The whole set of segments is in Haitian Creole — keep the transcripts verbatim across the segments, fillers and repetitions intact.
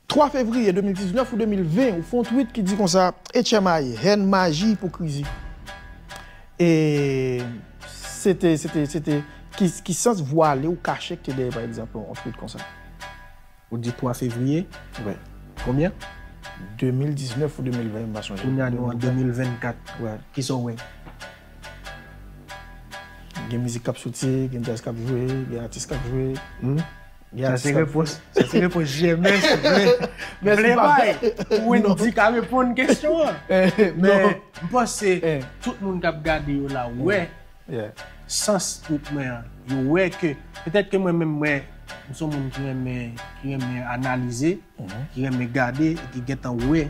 Twa fevriye de mil diznèf ou de mil ven, ou fè yon tweet ki di konsa, H M I, hèn, maji, ipokrizi. E se te, se te, se te, ki, ki sans vwale ou kache ki te dèyè, pa egzanp, yon tweet konsa? Ou di twa fevriye? Wi. Konbyen? De mil diznèf ou de mil ven, m pa sonje. Kounye a nou an de mil vennkat. Wi. Kisa w wè? Gen mizik k ap soti, gen djaz k ap jwe, gen atis k ap jwe. Hmm. Gen Sa atis se k ap repons, sa se repons J M S, vle, Mèsi, vle bay. Pou Wendy ka reponn kesyon an. Eh, non. Men, m panse Eh. tout moun k ap gade yo la wè Yeah. sans tout mwen an. Yo wè ke, petèt ke mwen menm, mwen, m se yon moun ki renmen, ki renmen analize, Mhm. ki renmen gade, e ki gentan wè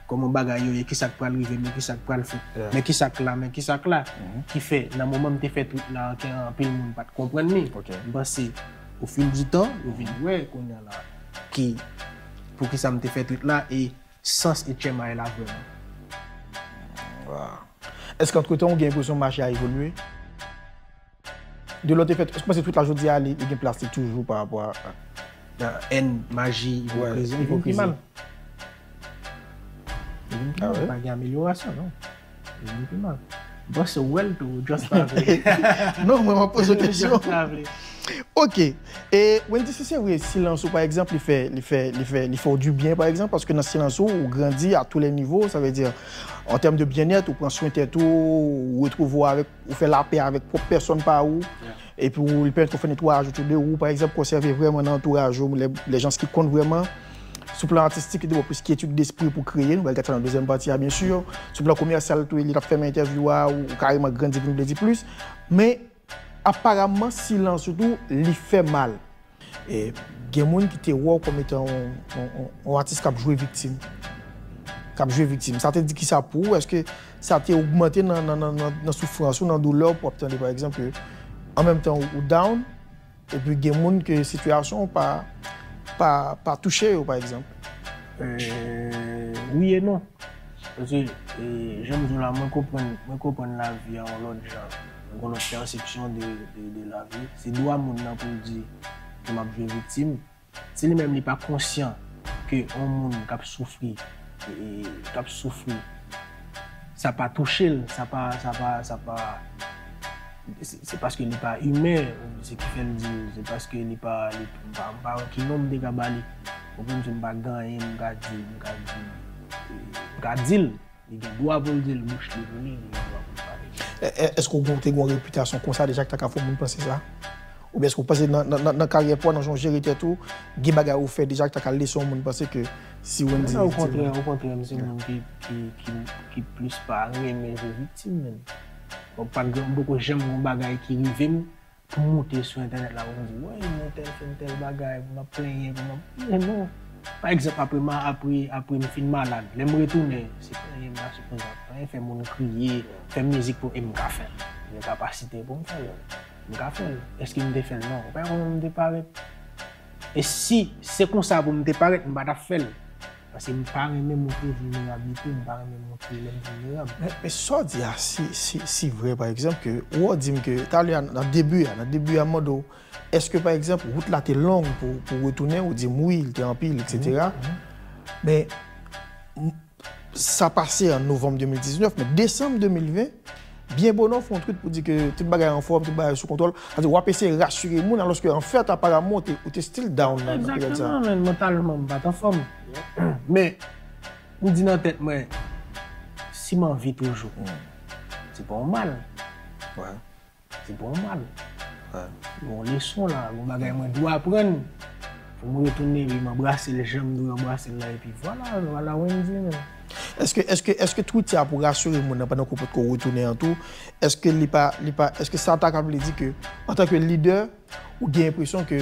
kòman bagay yo ye, kisa k pral rive m yo, kisa k pral fèt, Yeah. men kisa k la, men kisa k la. Mhm. Ki fè, nan moman m te fè tweet la, anken anpil moun pa t konprann li. Ok. M panse, au fil du temps, yo vin wè kounye a la, ki, poukisa m te fè tweet la, e sans H M I la vrèman. Wow. Èske antretan, ou gen enpresyon mache a evolye? De lòt efè, èske w panse tweet la jodi a, li, li gen plas li toujou pa rapò a, a Nan hèn, maji, ipokrizi, li vin pi mal. Li vin pi mal, pa gen amelyorasyon, non. Li vin pi mal. M panse w wè l tou, just pa vle. Non, mwen, m ap poze w kesyon. Just pa vle. Ok. E, Wendy, si se vre, silans ou, pa egzanp, li fè, li fè, li fè, li fè w dibyen, pa egzanp, paske nan silans ou, ou grandi à tous les niveaux, sa vle di, an tèm de byennèt, ou pran swen tèt ou, ou retwouve w avèk ou fè lapè avèk pwòp pèsòn pa ou, Yeah. epi ou, li pèmèt ou fè netwayaj otou de ou, pa egzanp, konsève vrèman nan antouraj ou, lè, lè jan ki konn vrèman. Sou plan atistik, li te ba w plis kyetid despri pou kreye, nou pral gade sa nan dezyèm pati a, byen si. Sou plan komèsyal tou, li t ap fèmen entèvyou a, ou, ou kareman grandi vin vle di plis. Men, aparamman, silans ou tou, li fè mal. E gen moun ki te wè w kòm etan yon, yon, yon, yon atis k ap jwe viktim. K ap jwe viktim. Sa te di kisa pou ou? Èske sa te ogmante nan, nan, nan, nan, nan soufrans ou, nan doulè w pou w ap tande, pa egzanp, ke an menm tan ou, ou down, epi gen moun ke sitiyasyon w pa, pa, pa touche yo, pa egzanp? Euh, wi e non. Paske, e, jan m di w la, mwen konprann, mwen konprann lavi a yon lòt jan. Mwen gen yon lòt pèsepsyon de, de, de lavi. Se dwa moun nan pou l di ke m ap jwe viktim. Si li menm li pa konsyan ke yon moun k ap soufri, e, e, k ap soufri, sa pa touche l, sa pa, sa pa, sa pa, se, se paske li pa imen, se ki fè l di, se paske li pa, li, m pa, m pa wè ki non m te ka ba li. Ou konprann, si m pa gen anyen m ka di, m ka di, e, m ka di l. Li gen dwa pou l di l, bouch li pou li, li gen dwa pou l pale. E, e, èske w te gen yon repitasyon konsa deja ki ta ka fè yon moun panse sa? Oubyen èske w panse nan, nan, nan, nan karyè pa w, nan jan w jere tèt ou, gen bagay ou fè deja ki ta ka lese yon moun panse ke si Wendy viktim? Non, okontrè, okontrè, m se moun ki, ki, ki, ki plis pa renmen jwe viktim, menm. Bon, pa t gen, m poko janm gen yon bagay ki rive m pou m moute sou entènèt la pou m di, "Woy, men tèl fè m tèl bagay, pou m ap plenyen, pou m ap," men non. Pa egzanp, apre ma, apre, apre m fin malad, lè m retounen, se plenyen m ta sipoze ap plenyen, fè moun kriye, fè mizik pou, e m ka fè l. M gen kapasite pou m fè l. M ka fè l. Èske m te fè l? Non. Ou pa wè kòman m te parèt? E si se konsa pou m te parèt, m pa t ap fè l. Paske m pa renmen montre vilnerablite, m pa renmen montre lè m vilnerab. Men, men sa w di a, si, si, si vre, pa egzanp, ke ou di m ke, talè a, nan debi a, nan debi a, m mande w, èske, pa egzanp, wout la te long pou, pou w retounen, ou di m wi, li te anpil, etsetera. Men, m, sa pase an novanm de mil diznèf, men desanm de mil ven, byen bonè w fè yon tweet pou di ke tout bagay anfòm, tout bagay sou kontwòl. Sa vle di w ap eseye rasire moun, alòske anfèt, aparamman, ou te, ou te still down nan, nan peryòd sa a. Egzakteman, men mantalman, m pa t anfòm. Men, m di nan tèt mwen, si m anvi toujou, se pa yon mal. Se pa yon mal. Yon leson la, yon bagay mwen dwe aprann. Pou m retounen, epi m anbrase l jan m dwe anbrase l la, epi vwala, vwala Wendy, men. Èske, èske, èske tweet sa pou rasire moun nan pandan ke w potko retounen an tou, èske li pa, li pa, èske sa ta ka vle di ke, antanke lidè, ou gen enpresyon ke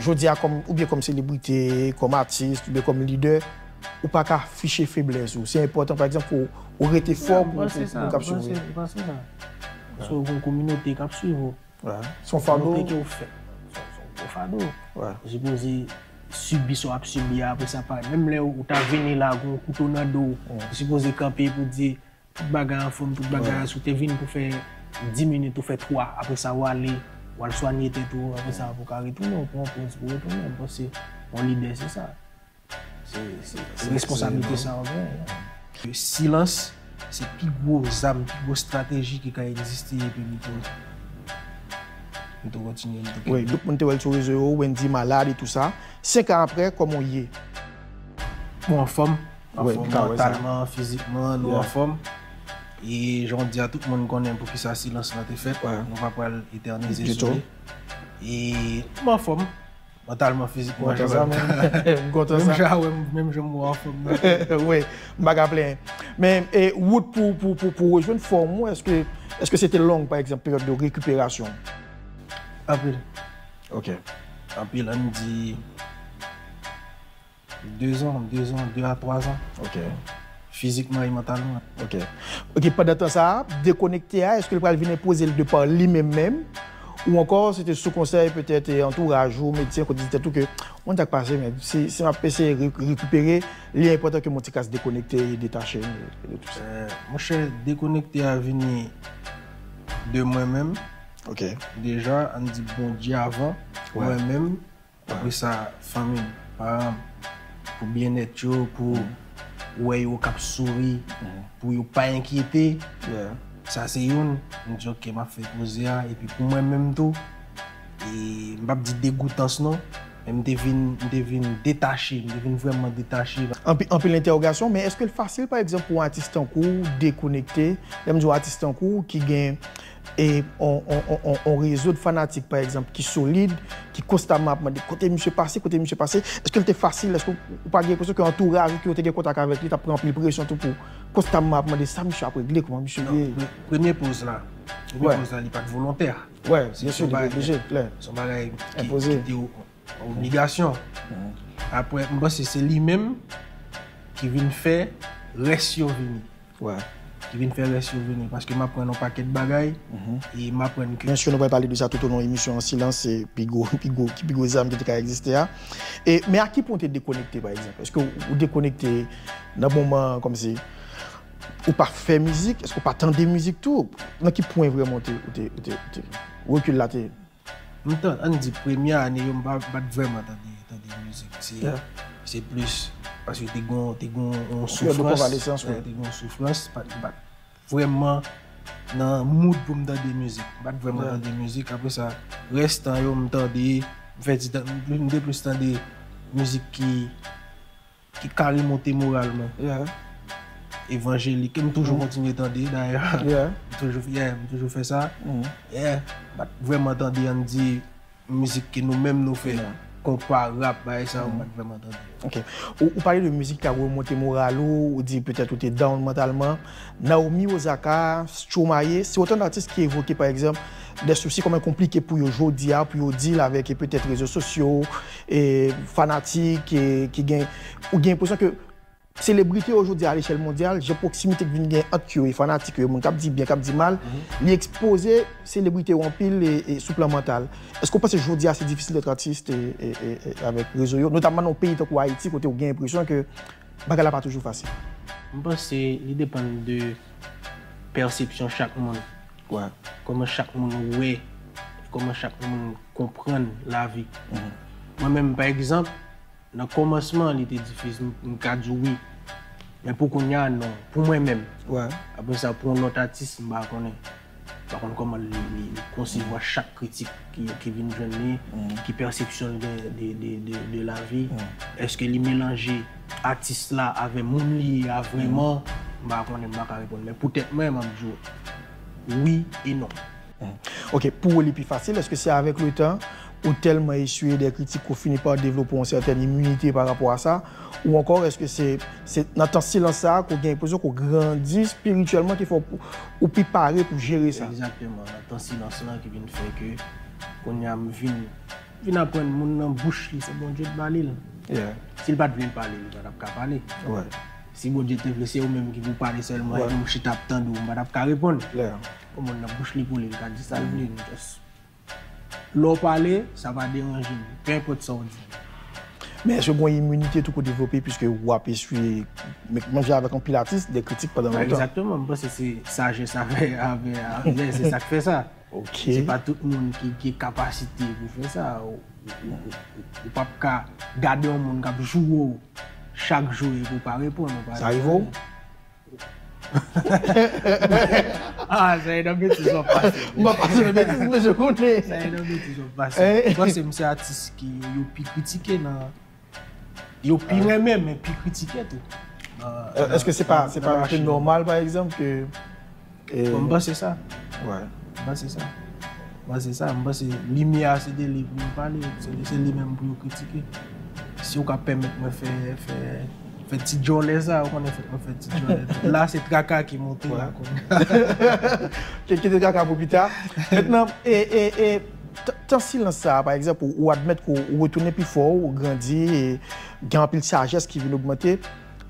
jodi a, kòm, oubyen kòm selebrite, kòm atis, oubyen kòm lidè, ou pa ka fiche feblès ou? Se enpòtan, pa egzanp, pou ou rete fò pou, pou moun k ap swiv ou. M panse sa. Paske ou gen yon kominote k ap swiv ou. Se yon fado. Montre ke ou fèt. Se yon, se yon gwo fado. Ou sipoze sibi sa w ap sibi a, apre sa parèt. Menm lè ou ta vini la, gen yon kouto nan do w, ou sipoze kanpe pou di, tout bagay anfòm, tout bagay, si w te vin pou fè dis minit, ou fè twa, apre sa w ale, w al swanye tèt ou, apre sa pou w ka retounen, ou pran yon poz pou w retounen. M panse yon lidè se sa. Se, se, se responsablite sa ou genyen. Silans, se pi gwo zam, pi gwo estrateji ki ka egziste epi nou tou, nou tou kontinye, nou tou kenbe. Wi, tout moun te wè l sou rezo yo, Wendy malad e tou sa. Senk an apre, kòman w ye? Mwen anfòm, anfòm mantalman, fizikman, nou anfòm. E jan w di a, tout moun konnen poukisa silans lan te fèt. Nou pa pral etènize sou li. E mwen anfòm. Mantalman, fizikman, jan w wè m. M kontan sa. Menm jan w wè m, menm jan m wè w anfòm nan. Wi, m pa ka plenyen. Men, e, wout pou, pou, pou, pou rejwenn fòm ou, èske, èske se te long, pa egzanp, peryòd de rekiperasyon? Anpil. Ok. Anpil, ann di, de zan, de zan, de a twa zan. Ok. Fizikman e mantalman. Ok. Ok, pandan tan sa a, dekonekte a, èske l pral vin enpoze l de pa li menm menm? Ou ankò, se te sou konsèy petèt, e, antouraj ou, medsen, kote di tèt ou ke, mwen, sa k pase, men si, si m ap eseye re-, rekipere, li enpòtan ke m yon ti kras dekonekte e detache m de, de tout sa. Euh, monchè, dekonekte a vini de mwen menm. Ok. Deja, ann di Bondye avan, mwen menm, apre sa, fanmi m, paran m, pou byennèt yo, pou wè yo k ap souri, pou yo pa enkyete. Sa se youn, m di, "Ok, m ap fè koze a." Epi pou mwen menm tou, e m p ap di degoutans non, men m te vin, m te vin detache, m te vin vrèman detache. Anpi-, anpil entèwogasyon, men èske l fasil, pa egzanp, pou yon atis tankou w dekonekte? Lè m di yon atis tankou w ki gen e on, on, on, on, on rezo de fanatik, pa egzanp, ki solid, ki konstamman ap mande, "Kote misye pase? Kote misye pase?" Èske l te fasil? Èske w, ou pa gen enpresyon ke antouraj ou ki yo te gen kontak avèk li t ap pran anpil presyon tou pou konstamman ap mande, "Sa misye ap regle? Kòman misye ye?" Non, pre-, premye poz la, premye poz la, li pa t volontè. Wè, se byen si, li te oblije, klè. Se yon bagay ki, ki te o-, obligasyon. Apre, m panse se li menm ki vin fè rès yo vini. Ki vin fè rès yo vini, paske m aprann yon pakèt bagay, e m aprann ke... Byen si, nou pral pale de sa tout o lon emisyon an, silans se pi gwo, pi gwo, ki pi gwo zam ki te ka egziste a. E, men a ki pwen w te dekonekte, pa egzanp? Èske w, ou dekonekte nan moman kòmsi ou pa fè mizik? Èske w pa tande mizik tou? Nan ki pwen vrèman w te, ou te, ou te, ou te, rekil la te... M tan-, ann di, premye ane yo, m pa, m pa t vrèman tande, tande mizik. Se, se plis paske te gon, te gon yon soufrans. Te gon yon soufrans, pa, m pa t vrèman nan mood pou m tande mizik. M pa t vrèman tande mizik. Apre sa, rès tan yo, m tande, m fè ti tan, m, m te plis tande mizik ki ki ka remonte moral mwen. Evanjelik, ke m toujou kontinye tande, dayè. M toujou, yeah, m toujou fè sa. Yeah, m pa t vrèman tande, ann di, mizik ke nou menm nou fè. Konpa, rap, bagay sa yo, m pa t vrèman tande. Ok. Ou, ou pale de mizik ki ka remonte moral ou, ou di petèt ou te down mantalman. Naomi Osaka, Stromae, se otan d atis ki evoke, pa egzanp, de sousi kòman konplike pou yo jodi a, pou yo deal avèk, e, petèt rezo sosyo, e, fanatik, e, ki gen, ou gen enpresyon ke selebrite yo jodi a, alechèl mondyal, jan pwoksimite k vin gen ant yo e fanatik yo, moun k ap di byen, k ap di mal, li ekspoze selebrite yo anpil, e, e, sou plan mantal. Èske w panse jodi a se difisil èt atis, e, e, e, e, avèk rezo yo, notamman nan yon peyi tankou Ayiti, kote w gen enpresyon ke bagay la pa toujou fasil? M panse li depann de pèsepsyon chak moun. Kòman chak moun wè, kòman chak moun konprann lavi. Mwen menm, pa egzanp, nan kòmansman, li te difisil, m, m ka di w wi. Men pou kounye a, non. Pou mwen menm. Apre sa, pou yon lòt atis, m pa konnen. M pa konn kòman li, li, li konsevwa chak kritik ki, ki vin jwenn li, ki pèsepsyon l gen de, de, de, de lavi. Èske li melanje atis la avè moun li ye a vrèman? M pa konnen, m pa ka reponn. Men pou tèt mwen, m ap di w wi e non. Ok, pou ou li pi fasil, èske se avèk letan ou tèlman eswiye de kritik ke w fini pa devlope yon sètèn iminite pa rapò a sa? Ou ankò, èske se, se nan tan silans sa a ke w gen enpresyon ke w grandi espirityèlman ki fè w, ou pi pare pou jere sa? Egzakteman, nan tan silans lan ki vin fè ke kounye a m vin, vin aprann moun nan bouch li, se Bondye k ba li l. Si l pa t vle l pale, li pa t ap ka pale. Si Bondye te vle, se ou menm ki pou pale sèlman, epi m chita ap tande w, m pa t ap ka reponn. Bon, moun nan bouch li pou li, li ka di sa l vle, m just Lè w pale, sa pa deranje m, penenpòt sa w di. Men èske gen yon iminite tou ke w devlope, piske w ap eswiye, men, menm jan avèk anpil atis, de kritik pandan lontan? Egzakteman, m panse se sajès avè, avè, avè, se sa k fè sa. Se pa tout moun ki gen kapasite pou fè sa. Ou, ou, ou, ou, ou p ap ka gade yon moun k ap joure w. Chak jou e pou pa reponn, ou pa Sa rive w? Ah, sa e nan betiz w ap pase. M pa pase nan betiz, men je konnen. Sa e nan betiz w ap pase. M panse m se atis ki yo pi kritike nan. Yo pi renmen, men pi kritike tou. Èske se pa se pa un peu normal, pa egzanp, ke Bon, m panse sa. Ouais. M panse sa. M panse sa. M panse limyè a se de li pou yo pale, se de- se li menm pou yo kritike. Si w ka pèmèt mwen fè fè fè ti djòlè sa, ou konnen fòk mwen fè ti djòlè. La se traka ki monte la konnen. Kite traka pou pita. Mentnan, e, e, e, t- tan silans sa, pa egzanp, ou, ou admèt ke ou retounen pi fò, ou grandi, e gen anpil sajès ki vin ogmante.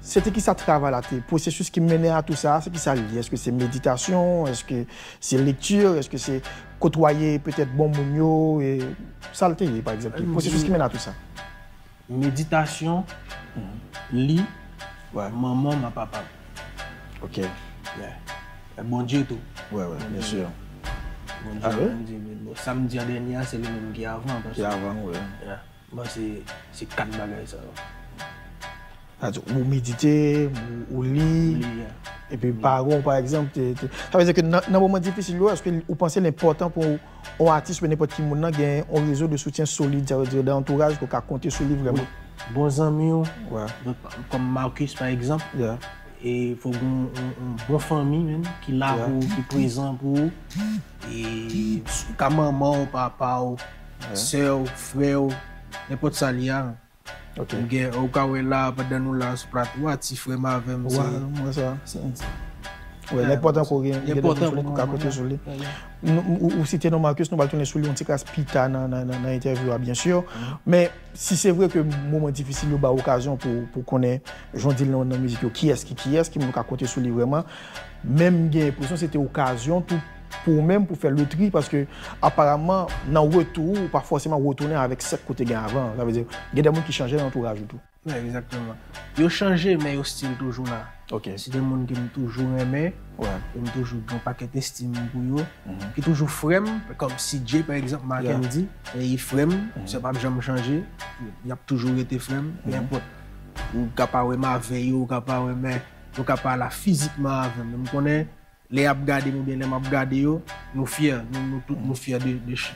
Se te ki sa travay la te? Pwosesis ki mennen a tou sa, se ki sa li ye? Èske se meditasyon? Èske se lekti? Èske se kotwaye petèt bon moun yo? E sa l te ye, pa egzanp? Ki pwosesis ki mennen a tou sa? Meditasyon, li, Ouais. Manman m ak papa m. Ok. Yeah. E Bondye tou. Ouais, ouais, bien sûr. Bondye, Ah ouais? Bondye, men bon, sa m di an dènye a, se li menm ki avan. Paske, Ki avan, ouais. Yeah. Bon, se se kat bagay sa yo. Sa di, ou medite, ou, ou li, Li, yeah. epi paran w, pa egzanp, te, te, sa vle di ke nan, nan moman difisil yo, èske ou panse l enpòtan pou yon atis oubyen nenpòt ki moun nan gen yon rezo de soutyen solid, sa vle di de antouraj ke w ka konte sou li vrèman? Bon zanmi w, Ouais. kòm Marcus pa egzanp, Yeah. e fòk gen yon, yon, yon bon fanmi menm ki la Yeah. pou ou, ki prezan pou ou. E ka manman w, papa w, sè w, frè w, nenpòt sa li a. Ok. M gen, ou ka wè la, pandan nou la sou plato a, ti frè m avè m, se Ouais, mwen sa. se- Ouais, l enpòtan pou gen Li gen de enpòtan moun pou ou ka mwen, konte sou li. yeah. Nou- Ou, ou site non Marcus, nou pral tounen sou li yon ti kras pita nan, nan, nan, nan entèvyou a, byen si. Men si se vre ke moman difisil yo ba w okazyon pou, pou konnen jan w di l nan, nan mizik yo, kiyès ki kiyès, ki moun ou ka konte sou li vrèman, men m gen enpresyon se te okazyon tou pou ou menm pou fè le tri, paske aparaman nan retou ou pa fòseman retounen avèk sèk kote gen avan. Sa vle di gen de moun ki chanje nan antouraj ou tou. Wi, egzakteman. Yo chanje, men yo still toujou la. Ok. Se de moun ke m toujou renmen, Ouais. ke m toujou gen yon pakèt estim pou yo, ki toujou frè m, kòm C J, pa egzanp, Mackendy, e li frè m, sa p ap janm chanje, y ap toujou rete frè m, nenpòt. Ou ka pa wè m avè yo, ou ka pa wè, men yo ka pa la fizikman avè m. Men m konnen, lè y ap gade m oubyen lè m ap gade yo, nou fyè, nou, nou tout nou fyè de, de, ch-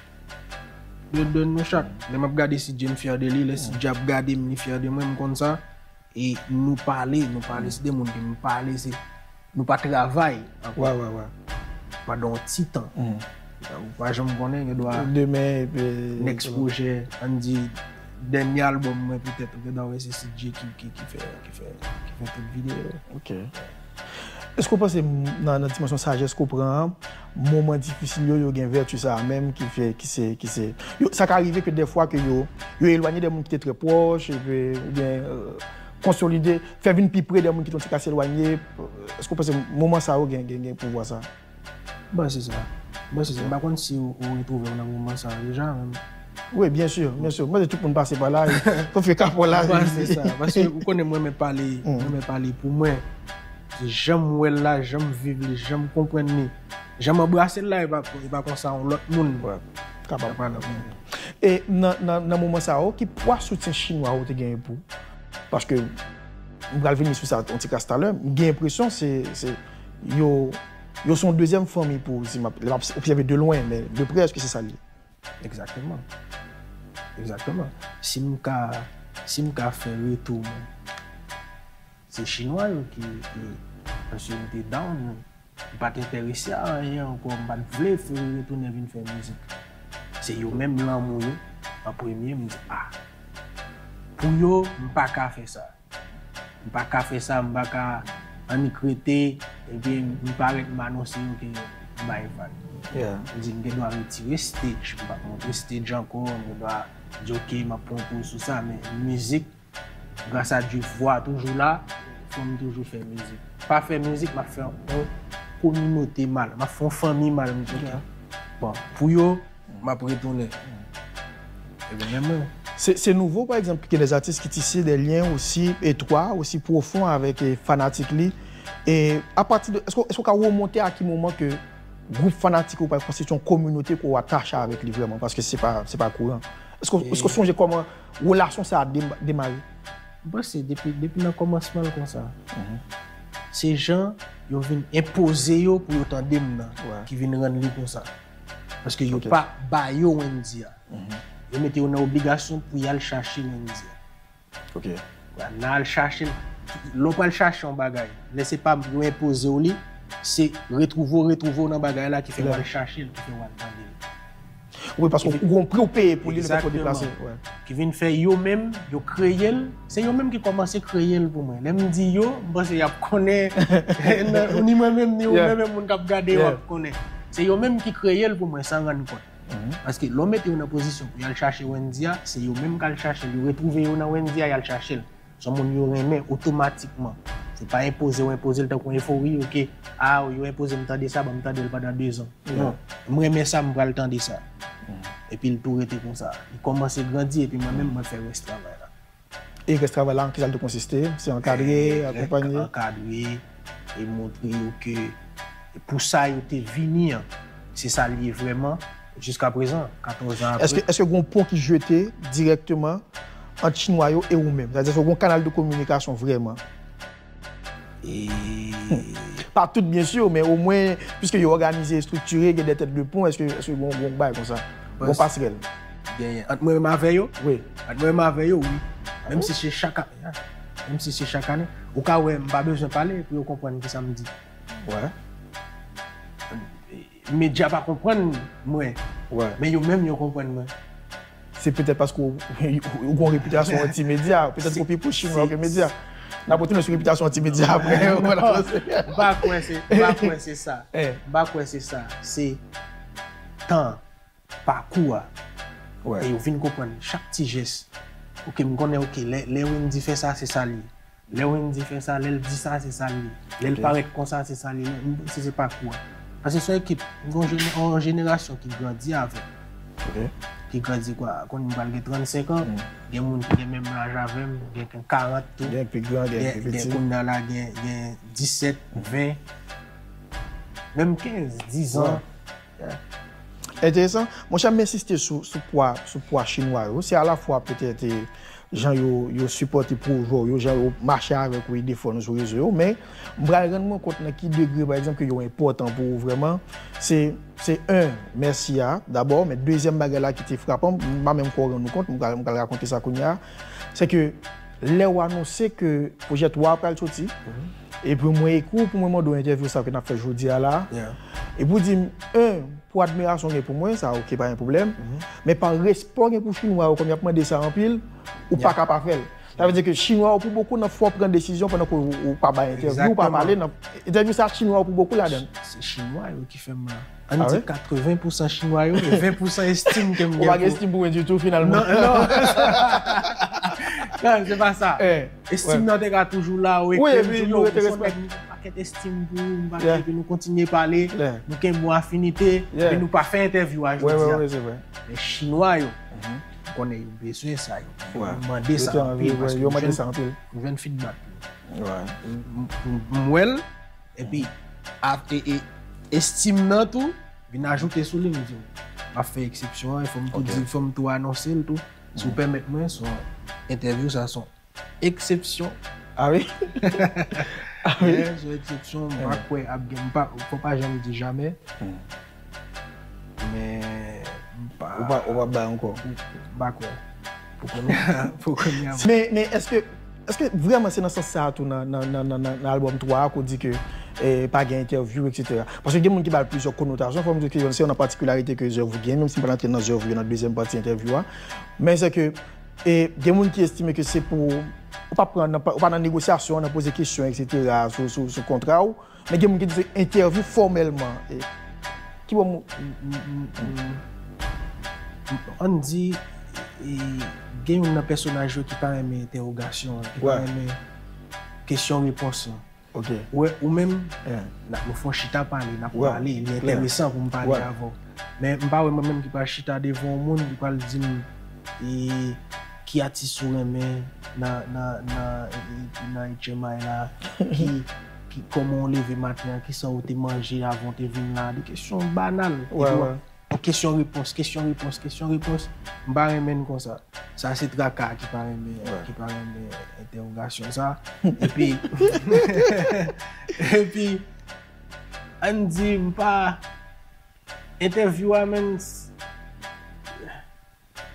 de, de nou chak. Lè m ap gade C J, m fyè de li, lè C J ap gade m, li fyè de mwen, m konn sa. E nou pale, nou pale, se de moun ke m pale, se, nou pa travay ankò Ouais, ouais, ouais. pandan yon ti tan. Ou pa janm konnen, gen dwa Demen, epi next pwojè, ann di, dènye albòm mwen petèt, ou gen dwa wè se C J ki, ki, ki fè, ki fè, ki fè tout videyo. Ok. Èske w panse m- nan, nan dimansyon sajès ke w pran an, moman difisil yo, yo gen vèti sa a menm ki fè, ki se, ki se, yo, sa ka rive ke dèfwa ke yo, yo elwanye de moun ki te trè pwòch, epi, oubyen, euh, konsolide, fè vin pi pre de moun ki te yon ti kras elwanye. Èske w panse moman sa yo gen, gen, gen pouvwa sa? M panse sa. M panse sa. M pa konn si ou, ou retwouve w nan moman sa a deja, men Wi, byen si, byen si. Mwen, tout moun pase pa la, e, pou fè kapò la. M panse sa. Paske ou konnen mwen, mwen pale, mwen, mwen pale pou mwen. Se jan m wè l la, jan m viv li, jan m konprann li. Jan m anbrase l la, e pa, e pa konsa yon lòt moun. Ouais. Kapab. Kapab lòt moun. E nan, nan, nan moman sa yo, ki pwa soutyen chinwa yo te genyen pou ou? Paske, m pral vini sou sa yon ti kras talè, m gen enpresyon se, se, yo, yo se yon dezyèm fanmi pou ou, si m ap, lè m ap obsève de lwen, men de prè, èske se sa l ye? Egzakteman. Egzakteman. Si m ka, si m ka fè retou mwen, se chinwa yo ki, ki, paske m te down, m pa t enterese a anyen ankò, m pa t vle fè retounen vin fè mizik. Se yo menm lanmou yo, an premye, m di, ah, pou yo, m pa ka fè sa. M pa ka fè sa, m pa ka annik rete, epi m parèt m anonse yo ke m bay vag. M di m gen dwa retire stage, m p ap monte stage ankò, m gen dwa di ok, m ap pran poz sou sa, men mizik, gras a Dye, vwa toujou la, fò m toujou fè mizik. Pa fè mizik, m ap fè yon kominote mal, m ap fè yon fanmi mal, m di ok. Bon, pou yo, m ap retounen. Ebyen, men mwen. Se, se nouvo, pa egzanp, gen de atis ki tise de lyen osi etwa, osi pwofon avèk, e, fanatik li. E apati de, èske, èske w ka remonte a ki moman ke gwoup fanatik ou pral konstitye yon kominote ke w atache avèk li vrèman? Paske se pa, se pa kouran. Èske, èske w sonje kòman relasyon sa a dem- demare? M panse depi, depi nan kòmansman l konsa. Se jan yo vin enpoze yo pou yo tande m nan, ki vin rann li konsa. Paske yo pa ba yo Wendy a. Yo mete yo nan obligasyon pou y al chache Wendy a. Nan al chache l. Lè w pral chache yon bagay, lè se pa yo enpoze w li, se retwouve w, retwouve w nan bagay la ki fè w al chache l, ki fè w al tande l. Wi, paske ou gon pri w peye pou li, lè fèt ou deplase. Ki vin fè yo menm, yo kreye l. Se yo menm ki kòmanse kreye l pou mwen. Lè m di yo, m panse y ap konnen. Ni mwen menm, ni ou menm, menm moun k ap gade yo ap konnen. Se yo menm ki kreye l pou mwen san rann kont. Paske lè w mete yo nan pozisyon pou y al chache Wendy a, se yo menm k al chache l. Yo retwouve yo nan Wendy a, y al chache l. Se yon moun yo renmen otomatikman. Se pa enpoze w enpoze l tankou enfori, oke, a, yo enpoze m tande sa, ban m tande l pandan dezan. Non, m renmen sa, m pral tande sa. Epi l tou rete konsa. Li kòmanse grandi, epi mwen menm, mwen fè rès travay la. E rès travay la, an kisa l te konsiste? Se ankadre, akonpanye? Ankadre, e montre yo ke pou sa yo te vini an, se sa l ye vrèman, jiska prezan, katòz an apre. Èske, èske gen yon pon ki jete dirèkteman ant Chinwa yo e ou menm? Sètadi, èske gen yon kanal de kominikasyon vrèman? E... Pa tout, byen si, men omwen, piske yo òganize, estriktire, gen de tèt de pon, èske, èske gen yon, gen yon bagay konsa? Gen yon pasrèl? Genyen. Ant mwen menm avè yo? Wi. Ant mwen menm avè yo, wi. Menm si se chak ane, menm si se chak ane, ou ka wè, m pa bezwen pale pou yo konprann kisa m di. Wè. Medya pa konprann mwen. Wè. Men yo menm, yo konprann mwen. Se petèt paske w, w, w gen yon repitasyon anti-medya. Petèt ou pi pwòch Chinwa ke medya. N ap retounen sou repitasyon anti-medya apre. M pa kwè se, m pa kwè se sa. M pa kwè se sa. Se tan, pakou a. E yo vin konprann chak ti jès. Oke, m konnen, oke, lè, lè Wendy fè sa, se sa li ye. Lè Wendy fè sa, lè l di sa, se sa l ye. Lè l parèt konsa, se sa l ye. M panse se pakou a. Paske se yon ekip, m gen yon jene-, yon jenerasyon ki grandi avè m. Ki grandi kwa, kounye a m pral gen trannsenk an, gen moun ki gen menm laj avè m, gen karant tou. Gen pi gran, gen pi piti. Gen kounye a la, gen, gen disèt, ven. Menm kenz, diz an. Enteresan. Monchè, m ensiste sou, sou pwa, sou pwa Chinwa yo. Se alafwa petèt, e, jan yo, yo sipòte pwojè w yo, jan yo mache avèk ou e defann ou sou rezo yo. Men, m pral rann mwen kont nan ki degre, pa egzanp, ke yo enpòtan pou ou vrèman. Se, se en, mèsi a, dabò, men dezyèm bagay la ki te frapan m, m pa menm kwè w rann ou kont, m pral, m pral rakonte sa kounye a, se ke lè w anonse ke pwojè twa a pral soti, epi mwen ekri w pou mwen mande w entèvyou sa ke n ap fè jodi a la, epi w di m, en, pou admirasyon w gen pou mwen, sa oke, pa gen pwoblèm. Men pa respè w gen pou Chinwa yo, kòm y ap mande sa anpil, ou pa ka pa fè l. Sa vle di ke Chinwa yo pou bokou nan fè w pran desizyon pandan ke ou, ou pa bay entèvyou, ou pa pale nan entèvyou sa, Chinwa yo pou bokou ladan l. Se Chinwa yo ki fè m la. Ann di katreven pousan Chinwa yo, e ven pousan estim ke m gen pou... Ou pa gen estim pou mwen ditou, finalman. Non, non. Non, se pa sa. Estim nan te ka toujou la, ou ekri m, di, yo, ou se yon nèg, m gen yon pakèt estim pou ou, m pa epi nou kontinye pale, nou kenbe yon afinite, men nou pa fè entèvyou a jodi a. Men Chinwa yo, m konnen yo bezwen sa, yo mande sa anpil, paske yo mande sa anpil. M jwenn feedback yo. M, m, m, m wè l, epi, a, e, e, estim nan tou, vin ajoute sou li, m di, m ap fè eksepsyon an, fò m tou di, fò m tou anonse l tou. Si w pèmèt mwen, se yon entèvyou, sa se yon eksepsyon. Ah wi? Ah wi? Yeah, se yon eksepsyon, m pa kwè ap gen, m pa, fò pa janm di jamè. Men, m pa... Ou pa, ou pa bay ankò? M pa kwè. Pou kounye a, pou kounye a. Men, men èske, èske vrèman se nan sans sa a tou nan, nan, nan, nan, nan, nan albòm twa a ke w di ke, eh, pa gen entèvyou, etsetera? Paske gen moun ki ba l plizyè konotasyon, fò m di ke se youn nan patikilarite ke zèv ou gen, menm si m pa rantre nan zèv ou yo nan dezyèm pati entèvyou a. Men se ke, eh, gen moun ki estime ke se pou, ou pa pran nan, ou pa nan negosyasyon, nan poze kesyon, etsetera, sou, sou, sou kontra w. Men gen moun ki di se entèvyou fòmèlman. E, ki bò m... M, m, m, m, ann di, e, gen youn nan pèsonaj yo ki pa renmen entèwogasyon an, ki pa renmen kesyon repons lan. Ou wè, ou menm, n ap, nou fè yon chita pale, n ap pale, li enteresan pou m pale avè w. Men m pa wè mwen menm ki pral chita devan yon moun, li pral di m, e, ki atis ou renmen nan, nan, nan, nan H M I la, ki, ki, kòman w leve maten an, kisa w te manje avan w te vin la, de kesyon banal. Epi w ap, Kesyon repons, kesyon repons, kesyon repons. M pa renmen n konsa. Sa se traka ki pa renmen, ki pa renmen entèwogasyon sa. Epi, epi, ann di, m pa, entèvyou a, menm, s-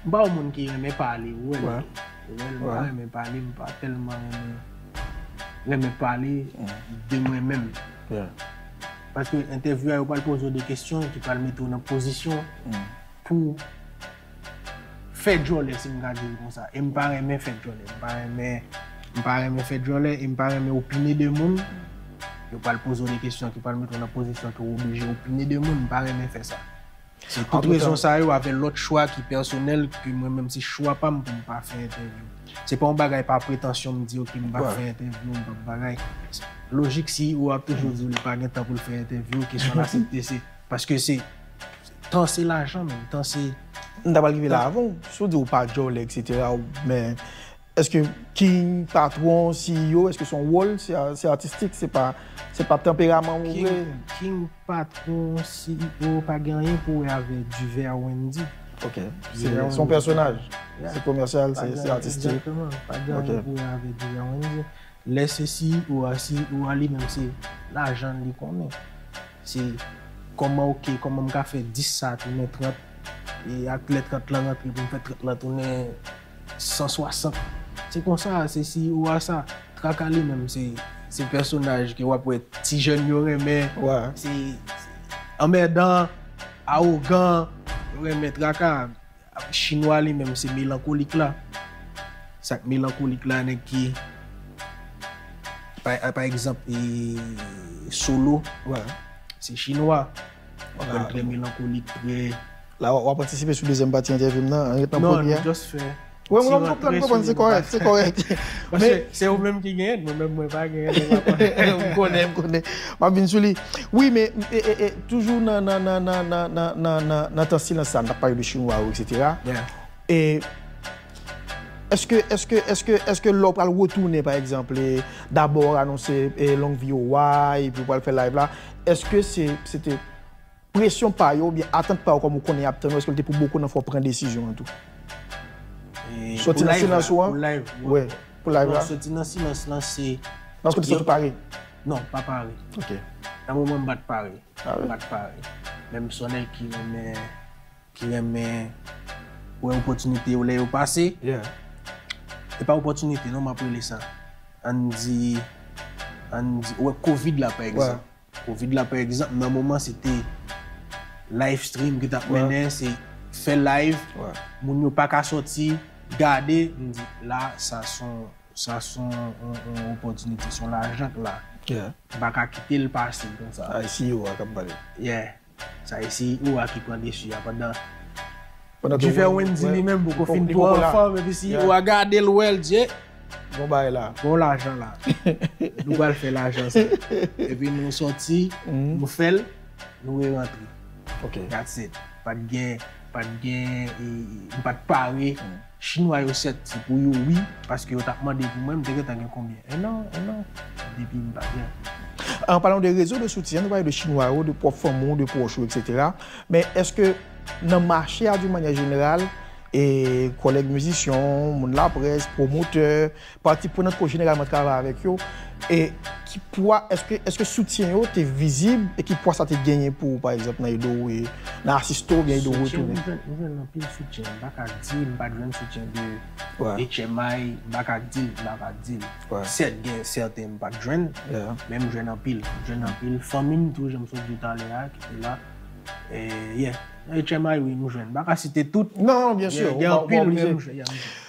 M pa yon moun ki renmen pale, ou wè. Ou wè, m pa renmen pale, m pa tèlman renmen, renmen pale de mwen menm. Paske entèvyou a, yo pral poze w de kesyon ki pral mete w nan pozisyon pou fè djòlè, si m ka di l konsa. E m pa renmen fè djòlè. M pa renmen, m pa renmen fè djòlè e m pa renmen opine de moun. Yo pral poze w de kesyon ki pral mete w nan pozisyon ke w oblije opine de moun. M pa renmen fè sa. Se tout rezon sa yo avè lòt chwa ki pèsonèl ke mwen menm se chwa pa m pou m pa fè entèvyou. Se pa yon bagay pa pretansyon m di, ok, m pa fè entèvyou, m pa bagay. Lojik, C E O ap toujou di w li pa gen tan pou l fè entèvyou, kesyon l aksepte se paske se tan se lajan, menm tan se. M ta pral rive la avan w. Si w di w pa djòlè, et cetera, men èske king, patwon, C E O, èske se yon wòl, se, se atistik, se pa, se pa tanperaman w vre? King, patwon, C E O, pa gen anyen pou wè avè Divè Wendy. Ok. Se, se yon pèsonaj. Se komèsyal, se, se atistik. Egzakteman. Pa gen anyen pou wè avè Divè Wendy. Lè se C E O a, C E O a li menm se lajan li konnen. Se kòman, ok, kòman m ka fè dis sa tounen trant, e ak lè trant lan rantre pou m fè trant lan tounen san swasant. Se konsa, se C E O a sa. Traka li menm, se, se pèsonaj ke w ap wè ti jèn yo renmen. Se, se anmèdan, awogan, yo renmen traka. Chinwa li menm, se melankolik la. Sa k melankolik la, nèg ki, pa, pa egzanp, e, Solo, se chinwa. Ou konprann, trè melankolik, trè. La, w ap antisipe sou dezyèm pati entèvyou m nan, an ret nan premye a. Non, nou just fè. Wi, mwen, mwen konprann, mwen konprann, se kòrèk, se kòrèk. Paske se ou menm ki genyen, mwen menm, mwen pa genyen, mwen pa konn. M konnen, m konnen. M ap vin sou li. Wi, men, e, e, e, toujou nan, nan, nan tan silans sa, n ap pale de chinwa yo, et cetera. E, èske, èske, èske, èske lè w pral retounen, pa egzanp, e, dabò anonse, e, Long Vie Au Roi, epi w pral fè live la, èske se, se te presyon pa yo, oubyen atant pa yo, kòm ou konnen y ap tann ou, èske l te pou bokou nan fè w pran desizyon an tou? Soti nan silans ou an? Pou live, wi. Pou live la? Non, soti nan silans lan, se. Nan soti, soti pare? Non, pa pare. Ok. Nan moman m pa t pare. M pa t pare. Men m se yon nèg ki renmen, ki renmen wè opòtinite yo lè yo pase. E pa opòtinite, non, m ap rele sa. Ann di, ann di, ou wè, kovid la, pa egzanp. Kovid la, pa egzanp, nan moman se te live stream ki t ap mennen, se fè live, moun yo pa ka sòti, gade, m di, la, sa se yon, sa se yon, yon, yon opòtinite, se yon lajan k la. M pa ka kite l pase konsa. Sa e C E O a k ap pale. Yeah. Sa e C E O a ki pran desi a pandan Divè Wendy li menm poko fin twò anfòm, epi C E O a gade l, wè l, di, gon bagay la. Gon lajan la. Nou pral fè lajan sa. Epi nou sòti, nou fè l, nou re-rantre. Ok. That's it. Pa t gen, pa t gen, e, m pa t pare. Chinwa yo sèt, se pou yo wi, paske yo t ap mande pou mwen, m te gentan gen konbyen? En an, en an. Depi m pa gen. An palan de rezo de soutyen, nou pale de chinwa yo, de pwòp fanmi w, de pwòch ou, et cetera. Men èske nan mache a, d'une manière générale, e kòlèg mizisyen w, moun laprès, pwomotè, pati prenant ke w jeneralman travay avèk yo, e ki pwa, èske, èske soutyen yo te vizib e ki pwa sa te genyen pou ou, pa egzanp, nan ede w, e nan asiste w oubyen ede w retounen? Soutyen, m jwenn, m jwenn anpil soutyen. M pa ka di m pa t jwenn soutyen de H M I, m pa ka di l, m pa ka di l. Sèt, gen sèten m pa t jwenn, men m jwenn anpil. M jwenn anpil. Fanmi m tou, jan m sot di w talè a, ki te la. E, yeah. H M I, wi, m jwenn. M pa ka site tout. Non, non, byen si, ou pa oblije. Gen anpil, men m jwenn, yeah, m jwenn.